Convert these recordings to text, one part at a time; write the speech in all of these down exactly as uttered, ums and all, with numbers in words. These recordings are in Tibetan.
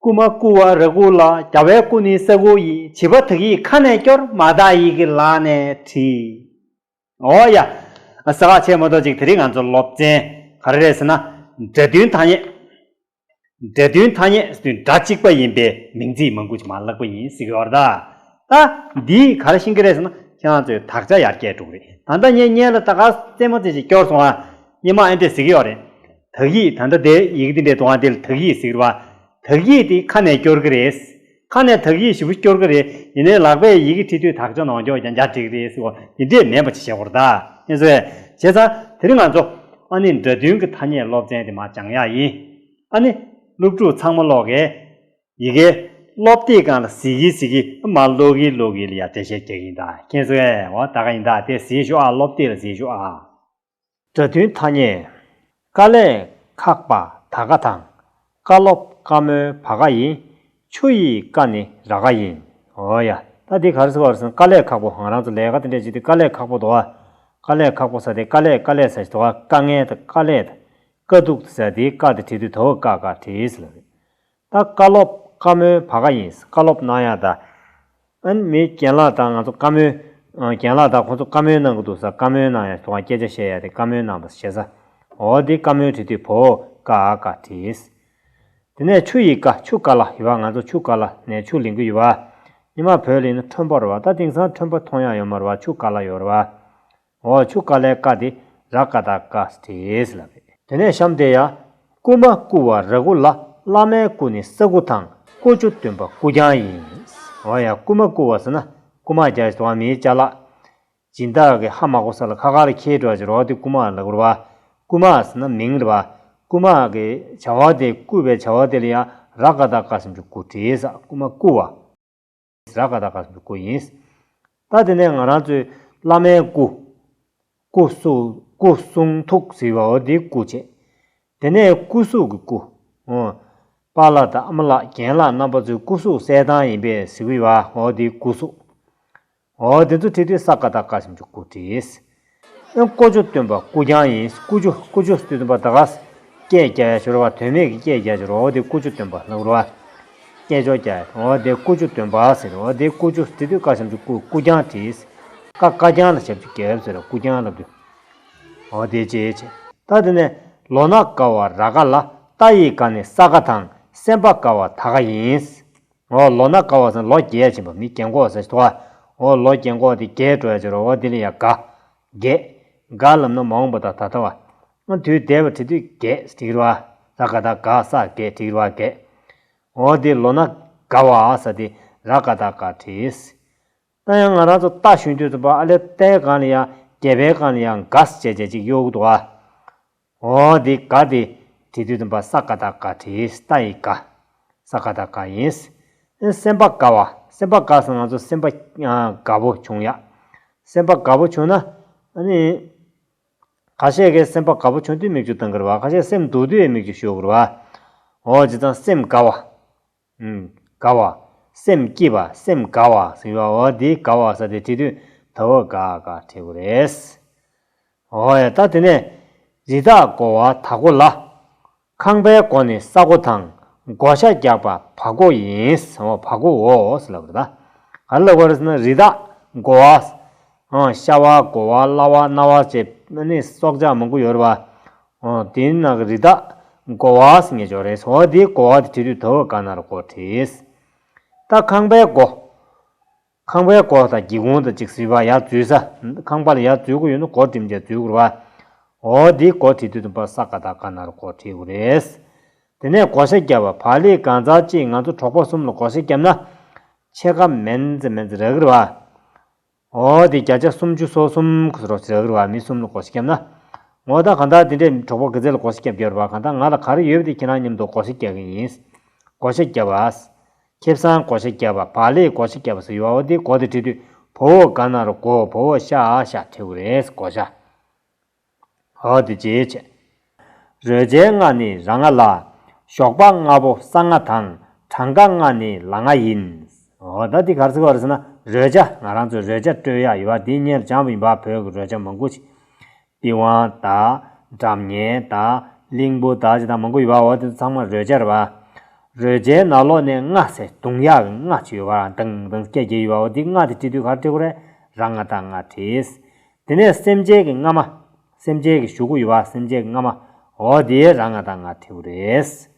རྐུ་མ་རྐུ་བ་ར་རྐུ་ལ། རྒྱལ་བའི་སྐུ་ནི་ས་རྐུ་ཡིན། བྱིས་པ་དག་ཡིག་ཁ་ནས་སྐྱོར། མ་དག་ཡིག་གི་ལག་ནས་བྲིས། འོ་ཡ། ས་ཁ་ཆེ་མ་གཏོགས་ཅིག་དེ་རིང་ང་ཚོ་སློབ་ཚན་ག་རེ་རེད་ཟེར་ན། སྒྲ་མཐུན་ཐ་སྙད། སྒྲ་མཐུན་ཐ་སྙད་ཟེར་དུས་སྒྲ་གཅིག་པ་ཡིན་པའི་མིང་ཚིག་མང་པོ་ཅིག་མ་ལབ་པ་ཡིན་ཟེར་གྱི་ཡོད་རེད་ད། ད་འདིས་ག་རེ་ཤེས་ཀྱི་རེད་ཟེར་ན། ཁྱེད་རང་ཚོའི་དག་ཆ་ཡར་རྒྱས་འགྲོ་གི་རེད། ད་ལྟ་ངས་སྔོན་ལ་ད་ག་རྩེད་མོ་རྩེ་ཞིག་སྐྱོར་སོང་ང་། སྔོན་མ་ཨེ་འདྲས་ཟེར་གྱི་ཡོད་རེད། དག་ཡིག་ད་ལྟ་དེ་ཡི་གེ་འདི་འདྲའི་འདུག་ཨ། འདི་ལ་དག་ཡིག་ཟེར་གྱི་རེད་བ། དག་ཡིག་དེ་ཁ་ནས་སྐྱོར་གྱི་རེད། ཁ་ནས་དག་ཡིག་ཞེ་པོ་སྐྱོར་གྱི་རེད། ཡིན་ནའི་ལག་པས་ཡི་གེ་བྲིས་དུས་དག་ཆ་ནང་འཇོག་རྐྱང་རྐྱང་བྲིས་ཀྱི་རེད་ཟེར་བ་འདི་འདྲས་མིན་པ་ཅིག་བྱེད་དགོས་རེད་ད། ཨེ་ཟེར། བྱས་ཙང་དེ་རིང་ང་ཚོ་ཨ་ནི་སྒྲ་མཐུན་གྱི་ཐ་སྙད་སློབ་ཚན་དེ་མར་སྦྱང་ཡག་ཡིན། ཨ་ནི་སློབ་ཕྲུག་ཚང་མ་ལོག་གིས་ཡི་གེ་སློབ་དེབ་སྒང་ལ་གཟིགས་ཀྱིན་གཟིགས་ཀྱིན་མར་ཀློག་གིན་ཀློག་གིན་ལ་ཡ་འགྲེལ་བཤད་རྒྱག་གི་ཡིན་ད། མཁྱེན་སོང་ངས། འོ་ད་ག་ཡིན་ད། དེ་གཟིགས་ཤོག་ཨ། སློབ་དེབ་ལ་གཟིགས་ཤོག་ཨ། སྒྲ་མཐུན་ཐ་སྙད། ཀ་ལས་ཁག་པ་ད་ག་དང་། བཀའ་སློབ་བཀའ་མོལ་བ་ག་ཡིན། ཆུ་ཡི་ཀ་ནི་ར་ག་ཡིན། འོ་ཡ། ད་འདི་ག་རེ་ཟེར་བ་རེད་ཟེར་ན། ཀ་ལས་ཁག་པོ། ང་རང་ཚོ་ལས་ཀ་དེ་འདྲས་བྱེད་དུས་ཀ་ལས་ཁག་པོ་འདུག་ཨ། ཀ་ལས་ཁག་པོ་ཟེར་དེ། ཀ་ལས་ཀ་ལས་ཟེར་ཞིག་འདུག་ཨ། དཀའ་ངལ་དང་དཀའ་ལས་དང་། དཀའ་སྡུག་ཟེར་དེའི་ཀ་དེ་བྲིས་དུས་ད་འོག་ཀ་ཀ་བྲིས་ཟེར་ལབ་རེད། ད་བཀའ་སློབ་བཀའ་མོལ་བ་ག་ཡིན། བཀའ་སློབ་གནང་ཡག་ད། ཨ་ནི་མི་རྒན་ལགས་དང་ང་ཚོ་བཀའ་མོལ། ཨ། རྒན་ལགས་དང་ཁོང་ཚོ་བཀའ་མོལ་གནང་གི་འདུག་ཟེར། བཀའ་མོལ་གནང་ཡག་དང་སྐད་ཆ་བཤད་ཡག་དེ། བཀའ་མོལ་གནང་བ་ཞེ་ས། འོ་དེ་བཀའ་མོལ་བྲིས་དུས་ད་འོག་ཀ་ཀ་བྲིས། དེ་ནས་ཆུ་ཡི་ཀ། ཆུ་ཀ་ལ་ཡོད་པ། ང་ཚོ་ཆུ་ཀ་ལ་ནས་ཆུ་ལེན་གྱི་ཡོད་པ། སྔོན་མ་བོད་ལ་ཡིན་ན་ཁྲོན་པ་རེད་པ། ད་དེང་སང་ཁྲོན་པ་མཐོང་ཡག་ཡོད་མ་རེད་པ། ཆུ་ཀ་ལ་ཡོད་རེད་པ། འོ་ཆུ་ཀ་ལའི་ཀ་དེ་ར་ཀ་བཏགས་རྐ་བྲིས་ལབ་རེད། དེ་ནས་གཤམ་དེ་ཡ། རྐུ་མ་རྐུ་བ་ར་རྐུ་ལ། བླ་མའི་སྐུ་ནི་ས་རྐུ་དང་། རྐུ་ཅོ་འདོན་པ་རྐུ་རྐྱང་ཡིན། འོ་ཡ། རྐུ་མ་རྐུ་བ་ཟེར་ན་རྐུ་མ་རྒྱག་ཡག་འདུག་པ། མིའི་ཅ་ལག་སྦྱིན་བདག་གི་ཧ་མ་གོ་ས་ལ་ཁ་ཁ་ལ་འཁྱེར་འགྲོ་ཡག་ཅིག་རེད་པ། དེ་རྐུ་མ་ལབ་དགོས་རེད་པ། རྐུ་མ་ཟེར་ན་མིང་རེད་པ། རྐུ་མ་གི་བྱ་བ་དེ། རྐུ་བའི་བྱ་བ་དེ་ལ་ཡ་ར་ཀ་བཏགས་རྐ་ཟེར་ཅིག་རྐུ་བྲིས་ས། རྐུ་མ་རྐུ་བ། ར་ཀ་བཏགས་རྐ་ཟེར་ཅིག་རྐུ་ཡིན། ད་དེ་ནས་ང་རང་ཚོའི་བླ་མའི་སྐུ། སྐུ་གསུང་། སྐུ་གསུང་ཐུགས་ཟེར་བ། འོ་དེ་རྐུ་བྱས། དེ་ནས་སྐུ་གཟུགས་ཀྱི་སྐུ། འོ། པཱ་ལགས་དང་ཨ་མ་ལགས་རྒན་ལགས་རྣམ་པ་ཚོའི་སྐུ་གཟུགས་གསལ་ཐང་ཡིན་པས་ཟེར་གྱི་ཡོད་པ། འོ་དེ་སྐུ་གཟུགས། འོ་དེ་ཚོ་བྲིས་དུས་ས་ཀ་བཏགས་སྐ་ཟེར་ཅིག་རྐུ་བྲིས། ཨེ། རྐུ་ཅོ་འདོན་པ་རྐུ་རྐྱང་ཡིན། རྐུ་ཅོ། རྐུ་ཅོ་ཟེར་དུས་ཙམ་པ་ད་ག་སྐད་རྒྱག་ཡག་ཅིག་རེད་པ། དོན་མེད་ཀྱི་སྐད་རྒྱག་ཡག་ཅིག་རེད་པ། འོ་དེ་རྐུ་ཅོ་འདོན་པ་ལབ་རེད་པ། སྐད་ཅོར་རྒྱག་ཡག། འོ་དེ་རྐུ་ཅོ་འདོན་པ་ཟེར། འོ་དེ་རྐུ་ཅོ་བྲིས་དུས་སྐ་ཞབས་ཀྱུ་རྐུ། རྐུ་རྐྱང་བྲིས། ཀ་སྐ་རྐྱང་ལ་ཞབས་ཀྱུ་རྒྱབ་ཟེར། རྐུ་རྐྱང་ལབ་དུས། འོ་དེ་བྱས་བྱས། ད་དེ་ནས་ལོ་ན་དགའ་བ་ར་ག་ལ། རྟ་ཡི་དགའ་ནི་ས་ག་དང་། སེམས་པ་དགའ་བ་ད་ག་ཡིན། འོ་ལོ་ན་དགའ་བ་ཟེར་ན་ལོ་རྒས་ཕྱིན་པ། མི་རྒན་གོག་ཟེར་ཞིག་འདུག་པ། འོ་ལོ་རྒན་གོག་དེ་རྒས་འགྲོ་ཡག་ཅིག་རེད་པ། འོ་དེ་ལ་ཡ་དགའ། རྒས། དགའ་ལབ་ན་མ་འོངས་པ་དང་ད་ལྟ་བ། ཨ། དུས་འདས་པ་བྲིས་དུས་རྒས་བྲིས་ཀྱི་རེད་པ། ར་ག་བཏགས་རྒ་ས་རྒས་བྲིས་ཀྱི་རེད་པ། རྒས། འོ་དེ་ལོ་ན་དགའ་བ་ཟེར་དེ་ར་ག་བཏགས་རྒ་བྲིས། ད་ཡང་ང་རང་ཚོ་རྟ་ཞོན་དུས་ཙམ་པ་ཨ་ལས་རྟའི་སྒང་ལ་ཡ། སྒལ་པའི་སྒང་ལ་ཡ་རྒ་ཟེར་བྱས་བྱས་ཅིག་གཡོག་གི་འདུག་པ། འོ་དེ་རྒ་དེ་བྲིས་དུས་ཙམ་པ་ས་ཀ་བཏགས་སྐ་བྲིས། རྟ་ཡི་སྒ། ས་ཀ་བཏགས་སྒ་ཡིན། ཨེ། སེམས་པ་དགའ་བ། སེམས་པ་དགའ་ཟེར་ན་ང་ཚོ་སེམས་པ། ཨ། དགའ་པོ་བྱུང་ཡག། སེམས་པ་དགའ་པོ་བྱུང་ན། ཨ་ནི་ཁ་ཤས་ཀྱིས་སེམས་པ་དགའ་པོ་བྱུང་དུས་མིག་ཆུ་བཏང་གི་རེད་པ། ཁ་ཤས་སེམས་སྡུག་དུས་མིག་ཆུ་ཤོར་གི་རེད་པ། འོ་བྱས་ཙང་སེམས་དགའ་བ། ཨུམ། དགའ་བ། སེམས་སྐྱིད་པ། སེམས་དགའ་བ་ཟེར་བ། འོ་དེ་དགའ་བ་ཟེར་དེ་བྲིས་དུས་ད་འོག་ག་ག་བྲིས་དགོས་རེད། འོ་ཡ། ད་དེ་ནས་རི་དྭགས་དགོ་བ་ད་དགོ་ལ། ཁང་པའི་སྒོ་ནི་ས་སྒོ་དང་། བགོ་བཤའ་རྒྱག་པ་བ་སྒོ་ཡིན། འོ་བ་སྒོའོ་ཟེར་ལབ་རེད་ད། ག་རེ་ལབ་པ་རེད་ཟེར་ན། རི་དྭགས་དགོ་བ། ཨ། ཤ་བ། དགོ་བ། གླ་བ། ན་བ་བཅས་ནི་སྲོག་ཆགས་མང་པོ་ཡོད་རེད་པ། ཨ། དེའི་ནང་གི་རི་དྭགས་དགོ་བ་ཟེར་མཁན་ཅིག་ཡོད་རེད། འོ་དེའི་དགོ་བ་དེ་བྲིས་དུས་ད་འོག་ག་ན་རོ་སྒོ་བྲིས། ད་ཁང་པའི་སྒོ། ཁང་པའི་སྒོ་དང་སྒེའུ་ཁུང་དང་ཅིག་ཟེར་བ། ཡར་འཛུལ་ས། ཁང་པ་ལ་ཡར་འཛུལ་དགོས་ཡོད་ན་སྒོ་འགྲིམ་བྱས་འཛུལ་དགོས་རེད་པ། འོ་དེའི་སྒོ་བྲིས་དུས་ཙམ་པ་ས་ཀ་བཏགས་སྐ་ན་རོ་སྒོ་བྲིས་དགོས་རེད། དེ་ནས་བགོ་བཤའ་བརྒྱབ་པ། བག་ལེབ་གང་ཚར་གཅིག་ང་ཚོ་གྲོགས་པོ་གསུམ་ལ་བགོ་བཤའ་བརྒྱབ་ན། ཕྱེད་ཀ་མན་ཙམ་མན་ཙམ་རག་གི་རེད་པ། འོ་དེ་བརྒྱ་ཆ་སུམ་ཅུ་སོ་གསུམ་ཁོ་རང་རག་གི་རེད་པ། མི་གསུམ་ལ་བགོ་བཤའ་བརྒྱབ་ན། འོ་ད་གང་ལྟར་དེ་འདྲའི་གྲོགས་པོ་ག་ཚོད་ལ་བགོ་བཤའ་བརྒྱབ་བརྒྱབ་རེད་པ། གང་ལྟར་ང་ལ་ག་རེ་ཡོད་པ་དེ་ཁྱེད་རང་མཉམ་དུ་བགོ་བཤའ་རྒྱག་གི་ཡིན། བགོ་བཤའ་བརྒྱབ་པ། ཁེ་བཟང་བགོ་བཤའ་བརྒྱབ་པ། བག་ལེབ་བགོ་བཤའ་བརྒྱབ་པ་ཟེར་ཡོད་པ། འོ་དེ་སྒོ་དེ་བྲིས་དུས་བ་འོག་ག་ན་རོ་སྒོ། བ་འོག་ཤ་འ་བཤའ་བྲིས་དགོས་རེད། བགོ་བཤའ། འོ་དེ་བྱས་བྱས། རོལ་ཆའི་རྔ་ནི་ར་རྔ་ལ། ཞོགས་པ་རྔ་པོ་ས་རྔ་དང་། གྲངས་ཀ་རྔ་ནི་ལ་རྔ་ཡིན། འོ་ད་འདི་ག་རེ་ཟེར་བ་རེད་ཟེར་ན། རོལ་ཆ། ང་རང་ཚོས་རོལ་ཆ་དཀྲོལ་ཡག་ཡོད་པ། འདི་སྔོན་སྦྱངས་པ་ཡིན་པ། བོད་ཀྱི་རོལ་ཆ་མང་པོ་ཞིག། པི་ཝང་དང་། སྒྲ་སྙན་དང་། གླིང་བུ་དང་ཅིག་དང་མང་པོ་ཡོད་པ། འོ་དེ་ཚོ་ཚང་མ་རོལ་ཆ་རེད་པ། རོལ་ཆའི་ནང་ལོགས་ནས་རྔ་ཟེར་རྡུང་ཡག་གི་རྔ་ཅིག་ཡོད་པ། དང་དང་སྐད་རྒྱག་ཡོད་པ། འོ་དེ་རྔ་དེ་བྲིས་དུས་ག་རེ་བྲིས་དགོས་རེད། ར་ང་བཏགས་རྔ་བྲིས། དེ་ནས་སེམས་ཅན་གྱི་རྔ་མ། སེམས་ཅན་གྱི་གཞུག་གུ་ཡོད་པ། སེམས་ཅན་གྱི་རྔ་མ། འོ་དེ་ར་ང་བཏགས་རྔ་བྲིས་དགོས་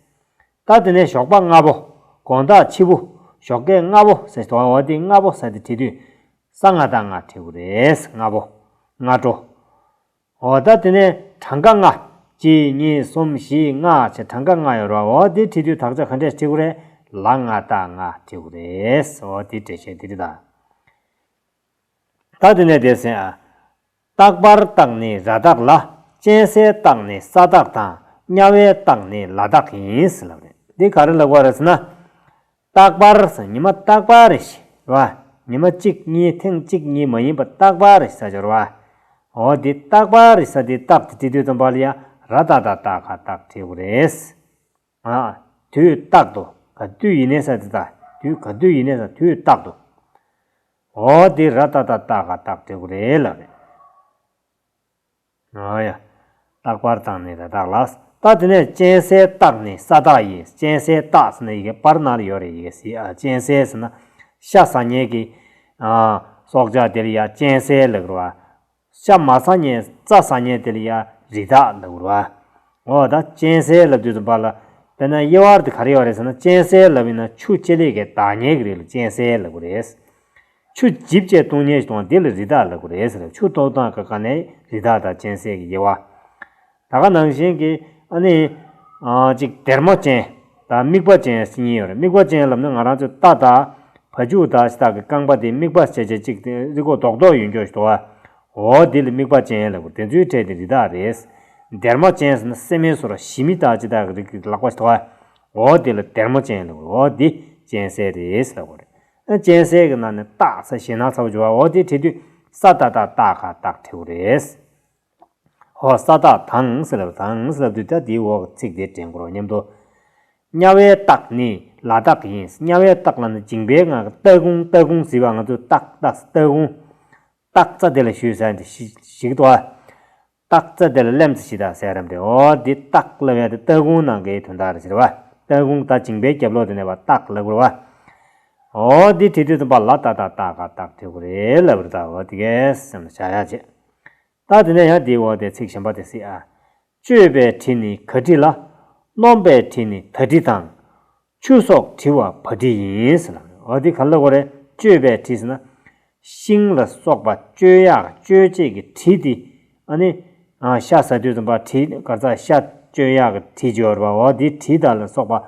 རེད། ད་དེ་ནས་ཞོགས་པ་སྔ་པོ། དགོང་དག་ཕྱི་པོ། ཞོགས་ཀས་སྔ་པོ་ཟེར་དུས། འོ་དེ་སྔ་པོ་ཟེར་དེ་བྲིས་དུས་ས་ང་བཏགས་སྔ་བྲིས་དགོས་རེད། སྔ་པོ། སྔ་དྲོ། འོ་ད་དེ་ནས་གྲངས་ཀ་ལྔ། གཅིག་གཉིས། གསུམ། བཞི། ལྔ་བྱས་གྲངས་ཀ་ལྔ་ཡོད་རེད་པ། འོ་དེ་བྲིས་དུས་དག་ཆ་ག་འདྲས་བྲིས་དགོས་རེད། ལ་ང་བཏགས་ལྔ་བྲིས་དགོས་རེད། འོ་དེ་འགྲེལ་བཤད་དེ་རེད་ད། ད་དེ་ནས་དེ་ཟེར་ཨ། རྟག་པར་བཏགས་ནི་ར་བཏགས་ལ། གཅན་གཟན་བཏགས་ནི་ས་བཏགས་དང་། དམྱལ་བའི་བཏགས་ནི་ལ་བཏགས་ཡིན་ཟེར་ལབ་རེད། འདི་ག་རེ་ལབ་དགོས་རེད་ཟེར་ན། རྟག་པར་ཟེར་ཉི་མ་རྟག་པར་རེད་ཤག་རེད་པ། ཉི་མ་གཅིག་གཉིས། ཐེངས་གཅིག་གཉིས་མ་ཡིན་པ་རྟག་པར་རེད་ཟེར་ཡོད་རེད་པ། འོ་དེ་རྟག་པར་རེད་ཟེར་དེ་རྟགས་དེ་བྲིས་དུས་ཙམ་པ་ལ་ཡ་ར་བཏགས་རྟ་བཏགས་ག་རྟགས་བྲིས་དགོས་རེད། ཨ། དུས་རྟག་ཏུ། ག་དུས་ཡིན་ནའི་ས་དེ་ད། དུས་ག་དུས་ཡིན་ནའི་ས་དུས་རྟག་ཏུ། འོ་དེ་ར་བཏགས་རྟ་བཏགས་ག་རྟགས་བྲིས་དགོས་རེད་ལབ་རེད། ཨ་ཡ། རྟག་པར་བཏགས་ནི་ར་བཏགས་ལ། ད་དེ་ནས་གཅན་གཟན་བཏགས་ནི་ས་བཏགས་ཡིན། གཅན་གཟན་བཏགས་ཟེར་ན་ཡི་གེ་པར་ནང་ལ་ཡོད་རེད། ཡི་གེ་སི་ཨ། གཅན་གཟན་ཟེར་ན་ཤ་ཟ་མཁན་གྱི། ཨ། སྲོག་ཆགས་དེ་ལ་ཡ་གཅན་གཟན་ལབ་ཀྱི་རེད་པ། ཤ་མ་ཟ་མཁན། རྩྭ་ཟ་མཁན་དེ་ལ་ཡ་རི་དྭགས་ལབ་ཀྱི་རེད་པ། འོ་ད་གཅན་གཟན་ལབ་དུས་ཙམ་པ་ལ། དཔེར་ན་དབྱེ་བ་དེ་ག་རེ་ཡོད་རེད་ཟེར་ན། གཅན་གཟན་ལབ་ཡིན་ན་ཆུ་ལྕེ་ལེ་གས་འདག་མཁན་གྱི་རིགས་ལ་གཅན་གཟན་ལབ་ཀྱི་རེད། ཆུ་འཇིབ་བྱས་བཏུང་མཁན་ཞིག་དང་དེ་ལ་རི་དྭགས་ལབ་ཀྱི་རེད་ཟེར། ཆུ་གཏོར་སྟངས་ཀྱི་སྒང་ནས་རི་དྭགས་དང་གཅན་གཟན་གྱི་དབྱེ་བ། ད་ག་ནང་བཞིན་གྱི་ཨ་ནི། ཨ། གཅིག་སྡེར་མོ་ཅན་དང་རྨིག་པ་ཅན་ཟེར་གཉིས་ཡོད་རེད། རྨིག་པ་ཅན་ལབ་ན་ང་རང་ཚོའི་རྟ་དང་བ་ཕྱུགས་དང་ཅི་དག་གི་རྐང་པ་དེ་རྨིག་པ་བྱས་བྱས་གཅིག་དེ་རིལ་པོ་རྡོག་རྡོག་ཡོད་མཁན་ཞིག་འདུག་པ། འོ་དེ་ལ་རྨིག་པ་ཅན་ལབ་དགོས། དེ་ཚོའི་གྲས་དེ་རི་དྭགས་རེད། སྡེར་མོ་ཅན་ཟེར་ན་སྲན་མའི་ཟུར་ཞི་མི་དང་ཅི་དག་གི་རིགས་ཀྱི་ལག་པ་ཞིག་འདུག་པ། འོ་དེ་ལ་སྡེར་མོ་ཅན་ལབ་དགོས། འོ་དེ་གཅན་གཟན་རེད་ལབ་དགོས་རེད། ཨ། གཅན་གཟན་གྱི་ནང་ནས་བཏགས་ཟེར་ཞེད་སྣང་ཚ་པོ་བྱུང་བ། འོ་དེ་བྲིས་དུས་ས་བཏགས་རྟ་བཏགས་ག་རྟགས་བྲིས་དགོས་རེད། འོ་ས་བཏགས་དང་ཟེར་ལབ། དང་ཟེར་ལབ་དུས་ད་དེའི་འོག་གི་ཚིག་དེ་འདྲེན་དགོས་རེད་སྙམ་དུ། དམྱལ་བའི་བཏགས་ནི་ལ་བཏགས་ཡིན། དམྱལ་བའི་བཏགས་ལབ་ན་འཇིང་པའི་ངང་གི་ལྟག་ཁུང་། ལྟག་ཁུང་ཟེར་བ་ང་ཚོས་བཏགས་བཏགས་ལྟག་ཁུང་། སྟག་རྩྭ་དེ་ལ་ཞུས་ཟེར་ཏེ་ཞིག་ཞིག་འདུག་པ། སྟག་རྩྭ་དེ་ལ་ལེམ་ཙེ་ཞིག་དང་ཟེར་རམ་དེ། འོ་འདི་སྟག་ལབ་ཡ་དེ་ལྟག་ཁུང་ནང་གི་དོན་དག་རེད་ཟེར་བ། ལྟག་ཁུང་ད་འཇིང་པའི་རྒྱབ་ལོགས་དེ་ནས་བ་སྟག་ལབ་དགོས་རེད་བ། འོ་འདི་བྲིས་དུས་ཙམ་པ་ལ་ཏ་བཏགས་ལྟ་ག་ལྟག་བྲིས་དགོས་རེད་ལབ་རེད། ད་འོ་དེ་གས་སེམས་ལ་བཞག་ཡ་བྱེད། ད་དེ་ནས་ཡང་འདིའི་འོག་དེ་ཚིག་གཞན་པ་དེ་གཟིགས་ཨ། གཅོད་པའི་དྲི་ནི་ག་དྲི་ལ། སྣོམ་པའི་དྲི་ནི་ད་དྲི་དང་། ཆུ་སོགས་དྲི་བ་བ་དྲི་ཡིན་ཟེར་ལབ་རེད། འོ་འདི་ག་ལ་གོ་རེད། གཅོད་པའི་དྲི་ཟེར་ན། ཤིང་ལ་སོགས་པ་གཅོད་ཡག་གཅོད་བྱེད་ཀྱི་དྲི་དེ། ཨ་ནི། ཨ། ཤ་ཟ་དུས་ཙམ་པ་དྲི་གར་ཚ་ཤ་གཅོད་ཡག་གི་དྲི་བརྗོད་པ། འོ་འདི་དྲི་དང་ལ་སོགས་པ།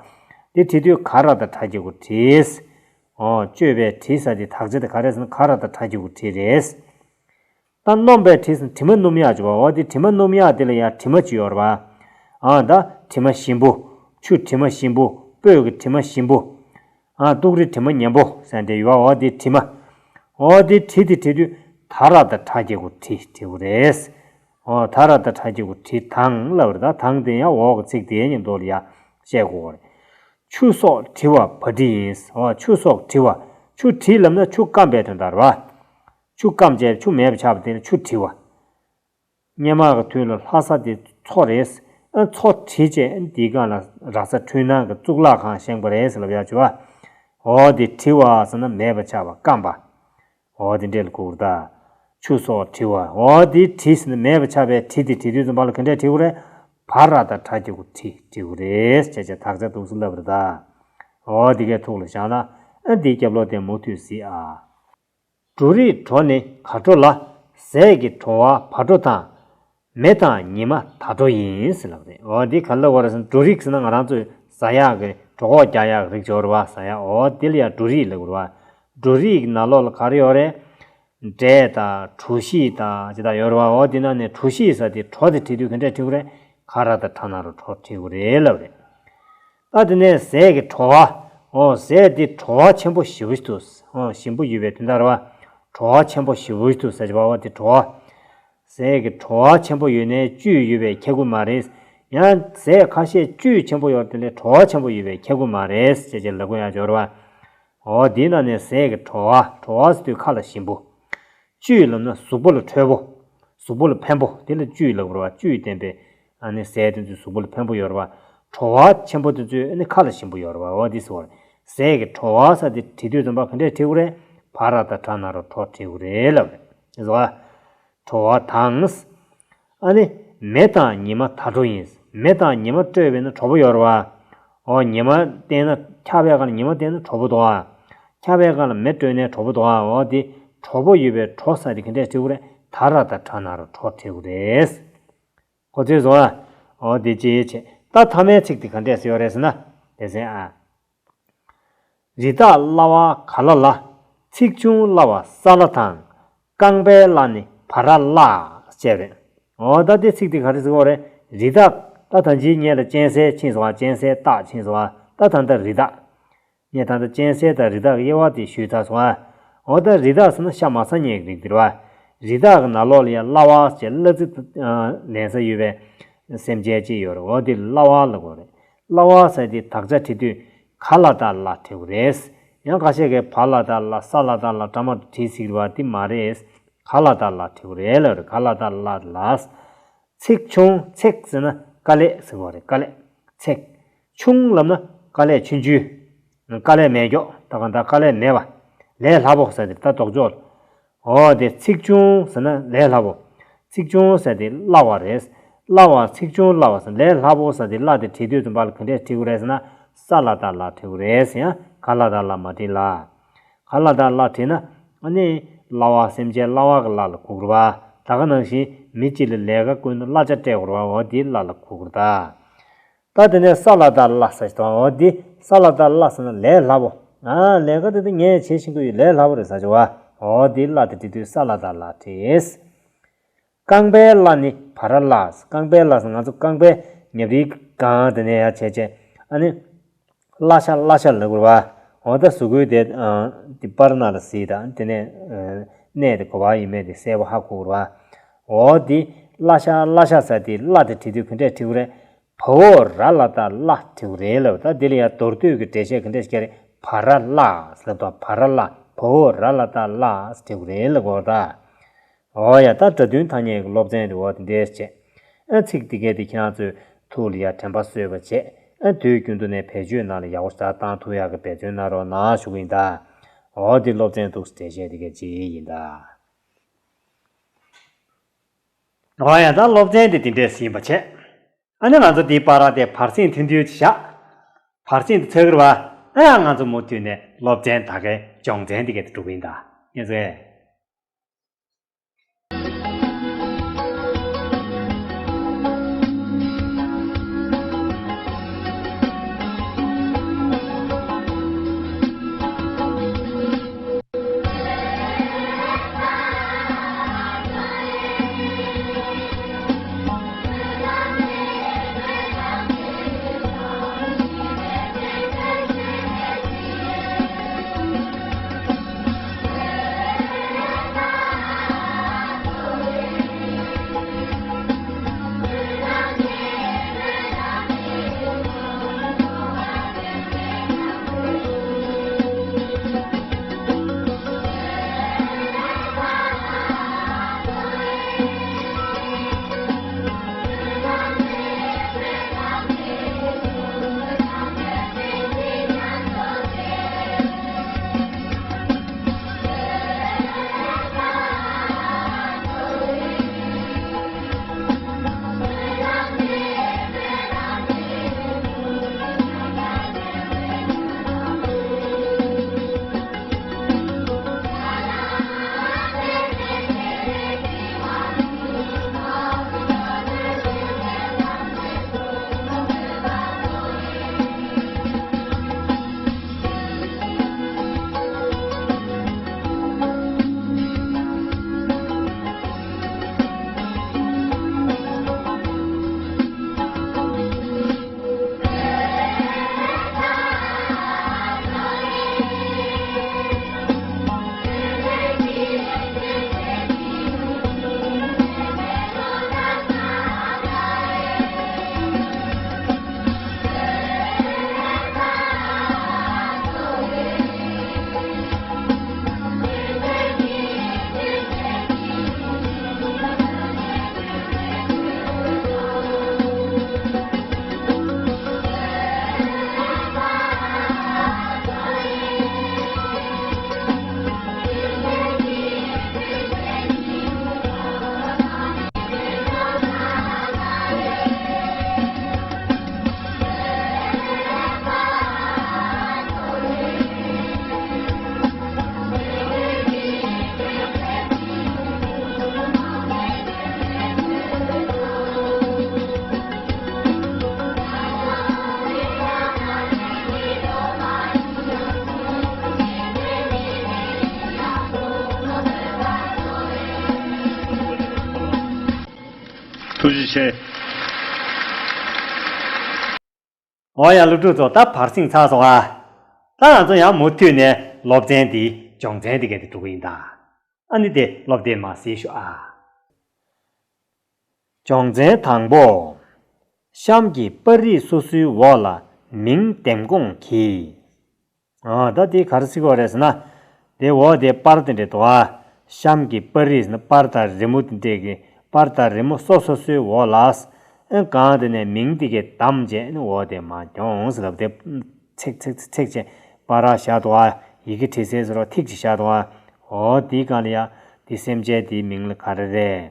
འདི་བྲིས་དུས་ག་ར་བཏགས་གྲ་གི་གུ་དྲིས། འོ་གཅོད་པའི་དྲི་ཟེར་དེ་དག་ཆ་དེ་ག་རེ་ཟེར་ན་ག་ར་བཏགས་གྲ་གི་གུ་དྲི་རེད། ད་སྣོམ་པའི་དྲི་ཟེར་ན་དྲི་མ་སྣོམ་ཡག་བྱེད་པ། འོ་དེ་དྲི་མ་སྣོམ་ཡག་དེ་ལ་ཡང་དྲི་མ་ཅིག་ཡོད་རེད་པ། ཨ་ད་དྲི་མ་ཞིམ་པོ། ཆུ་དྲི་མ་ཞིམ་པོ། སྤོས་ཀྱི་དྲི་མ་ཞིམ་པོ། ཨ་ཏུག་རི་དྲི་མ་ཉན་པོ་ཟེར་དེ་ཡོད་པ། འོ་དེ་དྲི་མ། འོ་དེ་དྲི་དེ་བྲིས་དུས་ད་ར་བཏགས་གྲ་གི་གུ་དྲི་བྲིས་དགོས་རེད། འོ་ད་ར་བཏགས་གྲ་གི་གུ་དྲི་དང་ལབ་རེད། ད་དང་དེ་ཡང་འོག་གི་ཚིག་དེའི་མཉམ་དུ་ལ་ཡང་བཤད་དགོས་རེད། ཆུ་སོགས་དྲི་བ་བ་དྲི་ཡིན། འོ་ཆུ་སོགས་དྲི་བ། ཆུ་དྲི་ལབ་ན་ཆུ་སྐམ་པའི་དོན་དག་རེད་པ། ཆུ་སྐམ་བྱས་ཆུ་མེད་པ་ཆགས་པ་དེ་ལ་ཆུ་དྲི་བ། སྔོན་མ་གི་དུས་ལ་ལྷ་ས་དེ་མཚོ་རེད། ཨ་མཚོ་དྲི་བྱས་འདིའི་སྒང་ལ་ར་ས་འཕྲུལ་སྣང་གི་གཙུག་ལག་ཁང་བཞེངས་པ་རེད་ཟེར་ལབ་ཡག་བྱེད་པ། འོ་དེ་དྲི་བ་ཟེར་ན་མེད་པ་ཆགས་པ་སྐམ་པ། འོ་དེ་འདྲས་ལ་གོ་དགོས་རེད་ད། ཆུ་སོགས་དྲི་བ། འོ་དེ་དྲི་ཟེར་ན་མེད་པ་ཆགས་པའི་དྲི་དེ་བྲིས་དུས་ཙམ་པ་ལ་ག་འདྲས་བྲིས་དགོས་རེད། བ་ར་བཏགས་གྲ་གི་གུ་དྲི་བྲིས་དགོས་རེད། བྱས་བྱས་དག་ཆ་འདུག་སེ་ལབ་རེད་ད། འོ་དེ་གའི་ཐུགས་ལ་བཞག་ན། ཨ་འདིའི་རྒྱབ་ལོགས་དེ་མུ་མཐུད་གཟིགས་ཨ། འབྲུ་རིགས་བྲོ་ནི་གར་བྲོ་ལ། ཟས་ཀྱི་བྲོ་བ་བ་བྲོ་དང་། མེ་དང་ཉི་མ་ད་བྲོ་ཡིན་ཟེར་ལབ་རེད། འོ་འདི་ག་ལ་གོ་རེད་ཟེར་ན་འབྲུ་རིགས་ཟེར་ན་ང་རང་ཚོས་ཟ་ཡག་གི་གྲོད་ཁོག་རྒྱགས་ཡག་གི་རིགས་ཡོད་རེད་པ། ཟ་ཡག་འོ་འདི་ལ་ཡང་འབྲུ་རིགས་ལབ་དགོས་རེད་པ། འབྲུ་རིགས་ཀྱི་ནང་ལོགས་ལ་ག་རེ་ཡོད་རེད། འབྲས་དང་གྲོ་ཞིབ་དང་ཅི་དག་ཡོད་རེད་པ། འོ་འདི་ནང་ནས་གྲོ་ཞིབ་ཟེར་དེ་བྲོ་དེ་བྲིས་དུས་ག་འདྲས་བྲིས་དགོས་རེད། ག་ར་བཏགས་གྲ་ན་རོ་བྲོ་བྲིས་དགོས་རེད་ལབ་རེད། ད་དེ་ནས་ཟས་ཀྱི་བྲོ་བ། འོ་ཟས་དེ་བྲོ་བ་ཆེན་པོ་ཞེ་པོ་ཞིག་འདུག་འོ་ཞིམ་པོ་ཡོད་པའི་དོན་དག་རེད་པ། བྲོ་བ་ཆེན་པོ་ཞེ་པོ་ཞིག་འདུག་ཟེར་བ། འོ་དེ་བྲོ་བ། ཟས་ཀྱི་བྲོ་བ་ཆེན་པོ་ཡོད་ནའི་བཅུད་ཡོད་པས་ཁྱབ་ཀྱི་མ་རེད། ཡང་ཟས་ཁ་ཤས་བཅུད་ཆེན་པོ་ཡོད་དེ་ལས་བྲོ་བ་ཆེན་པོ་ཡོད་པས་ཁྱབ་ཀྱི་མ་རེད་ཅེས་ཅེས་ལབ་དགོས་ཡག་ཡོད་རེད་པ། འོ་དེའི་ནང་ནས་ཟས་ཀྱི་བྲོ་བ། བྲོ་བ་ཟེར་དུས་ཁ་ལ་ཞིམ་པོ། བཅུད་ལབ་ན་གཟུགས་པོ་ལ་འཕྲོད་པོ། གཟུགས་པོ་ལ་ཕན་པོ་དེ་ལ་བཅུད་ལབ་དགོས་རེད་པ། བཅུད་ལྡན་པའི་ཨ་ནི་ཟས་དེ་ཚོའི་གཟུགས་པོ་ལ་ཕན་པོ་ཡོད་རེད་པ། བྲོ་བ་ཆེན་པོ་དེ་ཚོའི་ནི་ཁ་ལ་ཞིམ་པོ་ཡོད་རེད་བ། འོ་དེ་ཟེར་བ་རེད། ཟས་ཀྱི་བྲོ་བ་ཟེར་དེ་བྲིས་དུས་ཙམ་པ་ག་འདྲས་བྲིས་དགོས་རེད། བ་ར་བཏགས་བྲ་ན་རོ་བྲོ་བྲིས་དགོས་རེད་ལབ་རེད། དེ་ཟེར་བ། བྲོ་བ་དང་། ཨ་ནི། མེ་དང་ཉི་མ་ད་དྲོ་ཡིན། མེ་དང་ཉི་མ་སྤྲོས་པས་ན་དྲོ་པོ་ཡོད་རེད་བ། འོ་ཉི་མ་བལྟས་ན་ཆར་པའི་སྒང་ལ་ཉི་མ་བལྟས་ན་དྲོ་པོ་འདུག་ཨ། ཆར་པའི་སྒང་ལ་མེ་སྤྲོས་ནས་དྲོ་པོ་འདུག་ཨ། འོ་དེ་དྲོ་པོ་ཡོད་པའི་བྲོ་ཟེར་དེ་ག་འདྲས་བྲིས་དགོས་རེད། ད་ར་བཏགས་དྲ་ན་རོ་བྲོ་བྲིས་དགོས་རེད། གོ་ཚོད་སོང་ཨ། འོ་དེ་ཅི་བྱེད། ད་མཐའ་མའི་ཚིག་དེ་ག་འདྲས་ཡོད་རེད་ཟེར་ན། དེ་ཟེར་ཨ། རི་དྭགས་གླ་བ་ག་ལ་ལ། ཚེགས་ཆུང་གླ་བ་ས་ལ་དང་། རྐང་པའི་གླ་ནི་བ་ར་གླ་ཅེས་རེད། འོ་ད་དེ་ཚིག་དེ་ག་རེ་ཟེར་གོ་རེད། རི་དྭགས་ད་ད་ཅིའི་ངེད་ལ་གཅན་གཟན་ཕྱིན་སོང་བ། གཅན་གཟན་སྟག་ཕྱིན་སོང་བ། ད་ད་ད་རི་དྭགས། ངས་ད་ལྟ་གཅན་གཟན་དང་རི་དྭགས་དབྱེ་བ་དེ་ཞུས་ཚར་སོང་ཨ། འོ་ད་རི་དྭགས་ཟེར་ན་ཤ་མ་ཚ་མཁན་གྱི་རིགས་དེ་རེད་བ། རི་དྭགས་ཀྱི་ནང་ལོགས་ལ་ཡང་གླ་བ་ཞེས་གླ་རྩི་ལེན་ས་ཡོད་པའི་སེམས་ཅན་ཅིག་ཡོད་རེད། འོ་དེ་གླ་བ་ལབ་དགོས་རེད། གླ་བ་ཟེར་དེ་དག་ཆ་བྲིས་དུས་ག་ལ་བཏགས་གླ་བྲིས་དགོས་རེད། ཡང་ཁ་ཤས་ཀྱིས་བ་ལ་བཏགས་གླ་ས་ལ་བཏགས་གླ་འདྲ་མོ་བྲིས་ཟིག་རེད་བ། དེ་མ་རེད། ག་ལ་བཏགས་གླ་བྲིས་དགོས་རེད་ལབ་རེད། ག་ལ་བཏགས་གླ་ལ། ཚེགས་ཆུང་། ཚེགས་ཟེར་ན་དཀའ་ལས་ཟེར་བ་རེད། དཀའ་ལས། ཚེགས་ཆུང་ལབ་ན་དཀའ་ལས་ཆུང་ཆུང་། དཀའ་ལས་མེད་མཁན། ད་གང་ལྟར་དཀའ་ལས་མེད་པ། ལས་སླ་པོ་ཟེར་དེ་ད་ལྡོག་ཕྱོགས། འོ་དེ་ཚེགས་ཆུང་ཟེར་ན་ལས་སླ་པོ། ཚེགས་ཆུང་ཟེར་དེ་གླ་བ་རེད། གླ་བ། ཚེགས་ཆུང་གླ་བ་ཟེར་ལས་སླ་པོ་ཟེར་དེ་གླ་དེ་བྲིས་དུས་ཙམ་པ་ལ་ག་འདྲས་བྲིས་དགོས་རེད་ཟེར་ན། ས་ལ་བཏགས་གླ་བྲིས་དགོས་རེད་ཟེར། ཡང་ག་ལ་བཏགས་གླ་མ་བྲིས་ལ། ག་ལ་བཏགས་གླ་བྲིས་ན། ཨ་ནི། གླ་བ། སེམས་ཅན་གླ་བ་གི་གླ་ལ་གོ་དགོས་རེད་བ། ད་ག་ནང་བཞིན་མི་གཅིག་ལ་ལས་ཀ་བསྐོས་ན་གླ་ཆ་སྤྲད་དགོས་རེད་བ། འོ་དེའི་གླ་ལ་གོ་དགོས་རེད་ད། ད་དེ་ནས་ས་ལ་བཏགས་གླ་ཟེར་དང་། འོ་དེ་ས་ལ་བཏགས་གླ་ཟེར་ན་ལས་སླ་པོ། ཨ། ལས་ཀ་དེ་དེ་ངས་བྱེད་ཤེས་ཀྱི་ཡོད། ལས་སླ་པོ་རེད་ཟེར་གྱི་བ། འོ་དེའི་གླ་དེ་བྲིས་དུས་ས་ལ་བཏགས་གླ་བྲིས། རྐང་པའི་གླ་ནི་བ་ར་གླ། རྐང་པའི་གླ་ཟེར་ང་ཚོ་རྐང་པའི་ཉྭ་རིལ་སྒང་དེ་ནས་ཡར་བྱས་བྱས། ཨ་ནི། གླ་ཤ། གླ་ཤ་ལབ་དགོས་རེད་བ། འོ་ད་གཟུགས་པོའི་དེ་ཨ་དེ་པར་ནང་ལ་གཟིགས་དང་། དེ་ནས་ཨ་གནས་དེ་ག་པར་ཡིན་མིན་དེ་གསལ་པོ་ཧ་གོ་དགོས་རེད་བ། འོ་དེ་གླ་ཤ། གླ་ཤ་ཟེར་དེ་གླ་དེ་བྲིས་དུས་ག་འདྲས་བྲིས་དགོས་རེད། བ་འོག་ར་ལ་བཏགས་གླ་བྲིས་དགོས་རེད་ལབ། ད་དེ་ལ་ཡང་མདོར་བསྡུས་ཀྱི་འགྲེལ་བཤད་ག་འདྲས་ཤིག་རྒྱག་རེད། བ་ར་གླ་ལབ་དང་། བ་ར་གླ། བ་འོག་ར་ལ་བཏགས་གླ་བྲིས་དགོས་རེད་ལབ་དགོས་རེད་ད། འོ་ཡ། ད་སྒྲ་དོན་ཐ་སྙད་ཀྱི་སློབ་ཚན་དེ་འོ་དེ་འདྲས་བྱས། ཨ་ཚིག་འདི་གས་དེ་ཁྱེད་རང་ཚོས་ཐུགས་ལ་ཡ་དྲན་པ་གསོས་པ་བྱས། ཨ་དུས་རྒྱུན་དུ་ནས་བེད་སྤྱོད་ནང་ལ་ཡག་པོ་ཞེ་དྲག་བཏང་ཐུབ་ཡག་གི་འབད་བརྩོན་གནང་རོགས་གནང་ཞུ་གི་ཡིན་ད། འོ་དེ་སློབ་ཚན་འདུག་སེ་འགྲེལ་བཤད་འདི་གས་ཅིག་ཡིན་ད། འོ་ཡ། ད་སློབ་ཚན་དེ་དེ་འདྲས་ཡིན་པ་བྱས། ཨ་ནི་ང་ཚོ་འདིའི་བར་དེ་བར་གསེང་ཐུང་ཐུང་ཅིག་བཞག་བར་གསེང་དེ་ཚར་གི་རེད་བ། ཨ་ཡ། ང་ཚོ་མུ་མཐུད་ནས་སློབ་ཚན་ད་གའི་སྦྱོང་ཚན་འདི་གས་དེ་འགྲོ་གི་ཡིན་ད། ངས་ཚོས། ཐུགས་རྗེ་ཆེ། འོ་ཡ། སློབ་ཕྲུག་ཚོ་ད་བར་གསེང་ཚར་སོང་ཨ། ད་ང་ཚོ་ཡང་མུ་མཐུད་ནས་སློབ་ཚན་འདི་སྦྱོང་ཚན་འདི་ག་དེ་འགྲོ་གི་ཡིན་ད། ཨ་ནི་དེ་སློབ་དེབ་མར་གཟིགས་ཤོག་ཨ། སྦྱོང་ཚན་དང་པོ། གཤམ་གྱི་པར་རིས་སོ་སོའི་འོག་ལ་མིང་འདེམས་སྐོང་གྱིས། ཨ། ད་དེ་ག་རེ་ཟེར་གྱི་ཡོད་རེད་ཟེར་ན། དེ་འོག་དེ་པར་དེ་འདྲ་འདུག་ཨ། གཤམ་གྱི་པར་རིས་ཟེར་ན་པར་དང་རི་མོ་དེ་འདྲས་ཀྱི་པར་དང་རི་མོ་སོ་སོ་སོའི་འོག་ལ། ཨ། གང་དེ་ནས་མིང་དེ་གའི་བདམས་བྱས་ནི་འོག་དེ་མར་འཁྱོངས་ཟེར་ལབ་དེ། ཚེག་ཚེག་ཚེག་ཚེག་བྱས་པར་ར་བཞག་འདུག་ཨ། ཡི་གེ་བྲིས་སའི་ཟེར་རོ་ཐིག་ཅིག་བཞག་འདུག་ཨ། འོ་དེའི་སྒང་ལ་ཡ་དེ་སེམས་ཅན་དེའི་མིང་ལ་ག་རེ་རེད།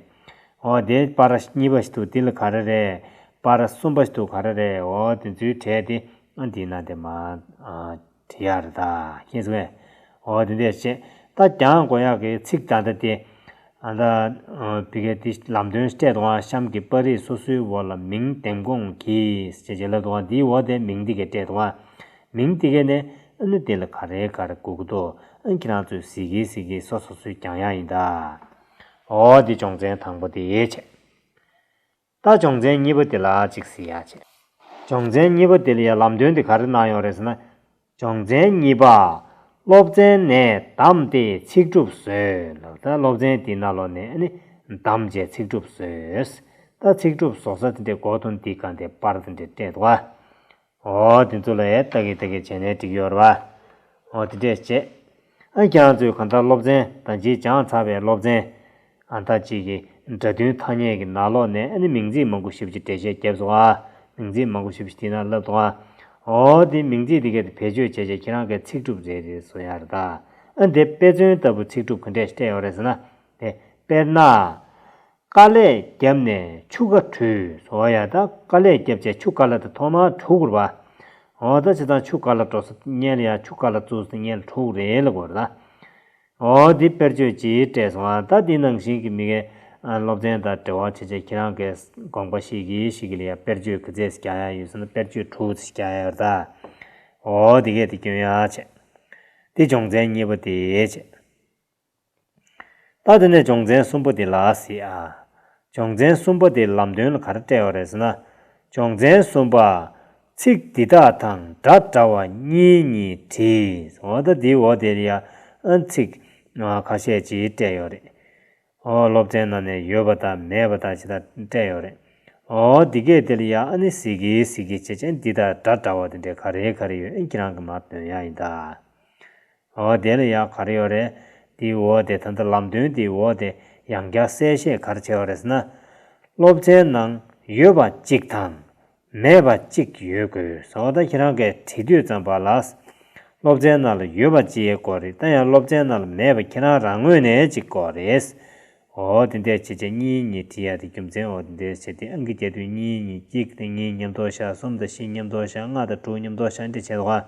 འོ་དེ་པར་ར་གཉིས་པ་ཞིག་འདུག་དེ་ལ་ག་རེ་རེད། པར་ར་གསུམ་པ་ཞིག་འདུག་ག་རེ་རེད། འོ་དེ་ཚོའི་གྲས་དེ་ཨ་འདི་ན་དེ་མ་ཨ་བྲིས་ཡ་རེད་ད། ཤེས་སོང་ངས། འོ་དེ་འདྲས་བྱས། ད་རྒྱག་དགོས་ཡག་གི་ཚིག་ད་ལྟ་དེ། ཨ་ད་ཨ་བི་གའི་དེ་ལམ་སྟོན་སྤྲད་འདུག་ཨ། གཤམ་གྱི་པར་རིས་སོ་སོའི་འོག་ལ་མིང་འདེམས་སྐོང་གྱིས་ཞེས་བྱས་ལབ་འདུག་ཨ། འདིའི་འོག་དེ་མིང་དེ་གའི་སྤྲད་འདུག་ཨ། མིང་དེ་གའི་ནས་ཨ་ནི་དེ་ལ་ག་རེ་ག་རེ་དགོས་ཀྱི་འདུག་ཨ་ཁྱེད་རང་ཚོས་གཟིགས་ཀྱིན་གཟིགས་ཀྱིན་སོ་སོ་སོས་རྒྱག་ཡག་ཡིན་ད། འོ་དེ་སྦྱོང་ཚན་དང་པོ་དེ་བྱས། ད་སྦྱོང་ཚན་གཉིས་པ་དེ་ལ་ཅིག་གཟིགས་ཡ་བྱས། སྦྱོང་ཚན་གཉིས་པ་དེ་ལ་ཡང་ལམ་སྟོན་དེ་ག་རེ་གནང་ཡོད་རེད་ཟེར་ན། སྦྱོང་ཚན་གཉིས་པ། སློབ་ཚན་ནས་བདམས་ཏེ་ཚིག་གྲུབ་བཟོས་ལབ། ད་སློབ་ཚན་དེའི་ནང་ལོགས་ནས་ཨ་ནི་བདམས་བྱས་ཚིག་གྲུབ་བཟོས། ད་ཚིག་གྲུབ་བཟོ་ས་དེ་འདྲའི་སྒོ་ཐོན་དེའི་སྒང་དེ་པར་དེ་འདྲ་སྤྲད་འདུག་ག་འོ་དེ་ཚོ་ལ་ཨེ་ལྟ་གི་ལྟ་གི་བྱས་ནས་འགྲིག་ཡོད་རེད་པ། འོ་དེ་འདྲས་བྱས། ཨ་ཁྱེད་རང་ཚོས་གང་ལྟར་སློབ་ཚན་ད་ཅིག་སྦྱངས་ཚར་བའི་སློབ་ཚན། ཨ་ད་ཅིག་གི་སྒྲ་མཐུན་ཐ་སྙད་ཀྱི་ནང་ལོགས་ནས་ཨ་ནི་མིང་ཚིག་མང་པོ་ཞེ་པོ་ཅིག་འགྲེལ་བཤད་བརྒྱབ་སོང་ཨ། མིང་ཚིག་མང་པོ་ཞེ་པོ་ཅིག་དེ་ན་ལབ་སོང་ཨ། འོ་དེ་མིང་ཚིག་དེ་གས་དེ་བེད་སྤྱོད་བྱས་བྱས་ཁྱེད་རང་གིས་ཚིག་གྲུབ་རེ་རེ་བཟོ་ཡ་རེད་ད། ཨ་དེ་དཔེ་མཚོན་ལྟ་བུ་ཚིག་གྲུབ་ག་འདྲས་སྤྲད་ཡོད་རེད་ཟེར་ན། དེ་དཔེར་ན། དཀའ་ལས་བརྒྱབ་ནས་ཆུ་ཁ་བྲུས། འོ་ཡ། ད་དཀའ་ལས་བརྒྱབ་བྱས་ཆུ་ཁ་ལ་དེ་ཐོག་མར་བྲུ་དགོས་རེད་པ། འོ་ད་བྱས་ཙང་ཆུ་ཁ་ལ་འགྲོ་ས་སྔོན་ལ་ཡ་ཆུ་ཁ་ལ་བཙུགས་ས་སྔོན་ལ་བྲུ་དགོས་རེད་ལབ་དགོས་རེད་ད། འོ་འདི་དཔེར་བརྗོད་ཅིག་སྤྲད་སོང་ཨ། ད་འདི་ནང་བཞིན་གྱི་མི་གའི་ཨ་སློབ་ཚན་དང་འབྲེལ་བ་བྱེད་ཆེད་ཁྱེད་རང་གིས་དགོངས་པ་བཞེས་ཀྱིན་བཞེས་ཀྱིན་ལ་ཡ་དཔེར་བརྗོད་ག་ཚད་ཅིག་རྒྱག་ཡ་ཡོད་ཟེར་ན་དཔེར་བརྗོད་དྲུག་ཙམ་རྒྱག་ཡ་ཡོད་རེད་ད། འོ་འདི་གས་དེ་སྐྱོན་ཡ་བྱས། འདི་སྦྱོང་ཚན་གཉིས་པ་དེ་བྱས། ད་དེ་ནས་སྦྱོང་ཚན་གསུམ་པ་དེ་ལ་གཟིགས་ཨ། སྦྱོང་ཚན་གསུམ་པ་དེ་ལམ་སྟོན་ལ་ག་རེ་སྤྲད་ཡོད་རེད་ཟེར་ན། སྦྱོང་ཚན་གསུམ་པ། ཚིག་འདི་དག་དང་སྒྲ་འདྲ་བ་གཉིས་གཉིས་བྲིས། འོ་ད་འདིའི་འོག་དེ་ལ་ཡ་ཨ་ཚིག་ཨ་ཁ་ཤས་ཅིག་སྤྲད་ཡོད་རེད། འོ་སློབ་ཚན་ནང་ནས་ཡོད་པ་དང་མེད་པ་དང་ཅི་ལྟར་སྤྲད་ཡོད་རེད། འོ་འདི་གས་དེ་ལ་ཡ་ཨ་ནི་གཟིགས་ཀྱིན་གཟིགས་ཀྱིན་བྱས་བྱས་འདི་དག་སྒྲ་འདྲ་བ་དེ་འདྲས་ག་རེ་ག་རེ་ཡོད་ཨ་ཁྱེད་རང་གིས་མར་འདོན་ཡ་ཡིན་ད། འོ་དེ་ལ་ཡང་ག་རེ་ཡོད་རེད། དེའི་འོག་དེ་ད་ལྟ་ལམ་སྟོན་དེའི་འོག་དེ་ཡང་བསྐྱར་གསལ་བཤད་ག་རེ་བྱས་ཡོད་རེད་ཟེར་ན། སློབ་ཚན་ནང་ཡོད་པ་གཅིག་དང་མེད་པ་གཅིག་ཡོད་དགོས། འོ་ད་ཁྱེད་རང་གིས་བྲིས་དུས་ཙམ་པ་ལ། སློབ་ཚན་ནང་ལ་ཡོད་པ་གཅིག་དགོས་རེད། ད་ཡང་སློབ་ཚན་ནང་ལ་མེད་པ་ཁྱེད་རང་རང་ངོས་ནས་གཅིག་དགོས་རེད། འོ་དེ་འདྲས་བྱས་བྱས་གཉིས་གཉིས་བྲིས་ཡ་དེ་རྒྱུ་མཚན་འོ་དེ་འདྲས་བྱས་ཏེ་ཨང་ཀི་རྒྱག་དུས་གཉིས་གཉིས་གཅིག་དང་གཉིས་མཉམ་དུ་བཞག་གསུམ་དང་བཞི་མཉམ་དུ་བཞག་ལྔ་དང་དྲུག་མཉམ་དུ་བཞག་འདྲ་བྱས་འདུག་ག་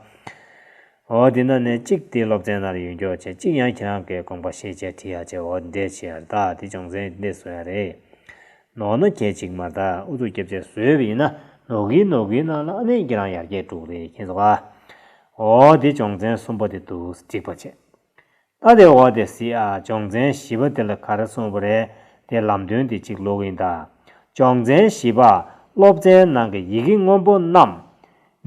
འོ་དེ་ན་ནས་གཅིག་དེ་སློབ་ཚན་ནང་ལ་ཡོད་མཁན་བྱས་གཅིག་ཡང་ཁྱེད་རང་གིས་དགོངས་པ་བཞེས་བྱས་བྲིས་ཡ་བྱས་འོ་འདྲས་བྱས་ཡ་རེད་ད། དེ་སྦྱོང་ཚན་འདྲས་བཟོ་ཡ་རེད། ནོར་ན་གལ་ཆེ་གི་མ་རེད་ད། ཨུ་ཚུགས་རྒྱབ་བྱས་བཟོས་པ་ཡིན་ན་ནོར་གི་ནོར་གི་ནང་ལ་ཨ་ནི་ཁྱེད་རང་ཡར་རྒྱས་འགྲོ་གི་རེད་མཁྱེན་སོང་ཨ། འོ་དེ་སྦྱོང་ཚན་གསུམ་པ་དེ་འདུག་འགྲིག་པ་བྱས། ད་དེ་འོ་དེ་གཟིགས་ཨ། སྦྱོང་ཚན་བཞི་པ་དེ་ལ་ག་རེ་གསུངས་པ་རེད། དེ་ལམ་སྟོན་དེ་གཅིག་ཀློག་གི་ཡིན་ད། སྦྱོང་ཚན་བཞི་པ། སློབ་ཚན་ནང་གི་ཡི་གེ་སྔོན་པོ་རྣམས།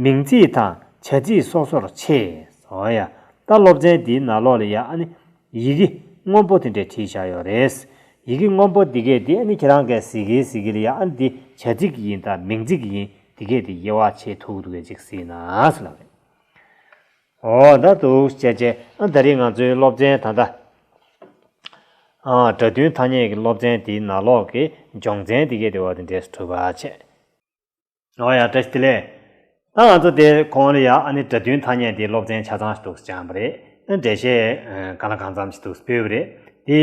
མིང་ཚིག་དང་བྱ་ཚིག་སོ་སོར་ཕྱེ། འོ་ཡ། ད་སློབ་ཚན་འདིའི་ནང་ལོགས་ལ་ཡ་ཨ་ནི་ཡི་གེ་སྔོན་པོ་དེ་འདྲས་བྲིས་བཞག་ཡོད་རེད། ཡི་གེ་སྔོན་པོ་འདི་གས་འདི་ཨ་ནི་ཁྱེད་རང་གིས་གཟིགས་ཀྱིན་གཟིགས་ཀྱིན་ལ་ཡ་ཨ་ནི་འདི་བྱ་ཚིག་ཡིན་དང་མིང་ཚིག་ཡིན་འདི་གས་འདི་དབྱེ་བ་ཕྱེ་ཐུབ་འདུག་གས་ཅིག་གཟིགས་ན་ཟེར་ལབ་རེད། འོ་ད་འདུག་བྱས་བྱས་ཨ་ད་རེས་ང་ཚོའི་སློབ་ཚན་ད་ལྟ་ཨ་སྒྲ་མཐུན་ཐ་སྙད་ཀྱི་སློབ་ཚན་འདིའི་ནང་ལོགས་ཀྱི་སྦྱོང་ཚན་འདི་གས་དེ་བ་དེ་འདྲས་སུ་གྲུབ་པ་བྱས། འོ་ཡ་བཀྲ་ཤིས་བདེ་ལེགས། ད་ང་ཚོ་དེ་གོང་ལ་ཡ་ཨ་ནི་སྒྲ་མཐུན་ཐ་སྙད་དེ་སློབ་ཚན་ཆ་ཚང་ཞིག་འདུག་སེ་སྦྱངས་པ་རེད། ཨ་འགྲེལ་བཤད་ཨ་གང་ལ་གང་འཚམ་ཞིག་འདུག་སེ་ཕུལ་བ་རེད། དེ་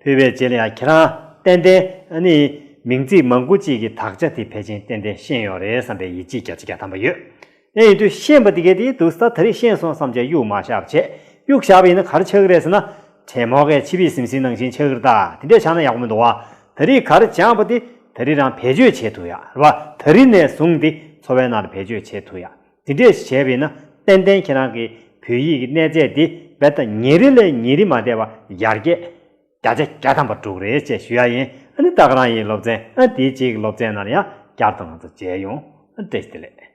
ཕུལ་བའི་རྗེས་ལ་ཡ་ཁྱེད་རང་ཏན་ཏན་ཨ་ནི་མིང་ཚིག་མང་པོ་གཅིག་གི་དག་ཆ་དེ་ཕལ་ཆེར་ཏན་ཏན་ཤེས་ཡོད་རེད་བསམ་པའི་ཡིད་ཆེས་བརྒྱ་ཆ་བརྒྱ་ཐམ་པ་ཡོད། ཨེ་ཡིན་དུས་ཤེས་པ་དེ་གས་དེ་འདུག་སེ་ད་རེས་ཤེས་སོང་བསམ་བྱས་གཡུག་མ་བཞག་པ་བྱས། གཡུག་བཞག་པ་ཡིན་ན་ག་རེ་ཆགས་ཀྱི་རེད་ཟེར་ན། དྲེད་མོག་གི་ཆི་བིས་ཟིམ་ཟིམ་ནང་བཞིན་ཆགས་ཀྱི་རེད་ད། དེ་འདྲས་ཆགས་ན་ཡག་པོ་མི་འདུག་བ། ད་རེས་ག་རེ་སྦྱངས་པ་དེ་ད་རེས་རང་བེད་སྤྱོད་བྱེད་ཐུབ་ཡ་རེད་བ། ད་རེས་ནས་བཟུང་སྟེ་འཚོ་བའི་ནང་ལ་བེད་སྤྱོད་བྱེད་ཐུབ་ཡ། དེ་འདྲས་བྱས་པ་ཡིན་ན་ཏན་ཏན་ཁྱེད་རང་གི་བོད་ཡིག་གི་གནས་ཚད་དེ་རྦད་དེ་ཉིན་རེ་ལས་ཉིན་རེ་མ་བསྡད་པ་ཡར་རྒྱས་བརྒྱ་ཆ་བརྒྱ་ཐམ་པ་འགྲོ་གི་རེད་ཅེས་ཞུ་ཡ་ཡིན། ཨ་ནི་ད་ག་རང་ཡིན་སློབ་ཚན། ཨ་དེའི་རྗེས་ཀྱི་སློབ་ཚན་ནང་ལ་ཡང་བསྐྱར་དུ་ང་ཚོ་མཇལ་ཡོང་། ཨ་བཀྲ་ཤིས་བདེ་ལེགས།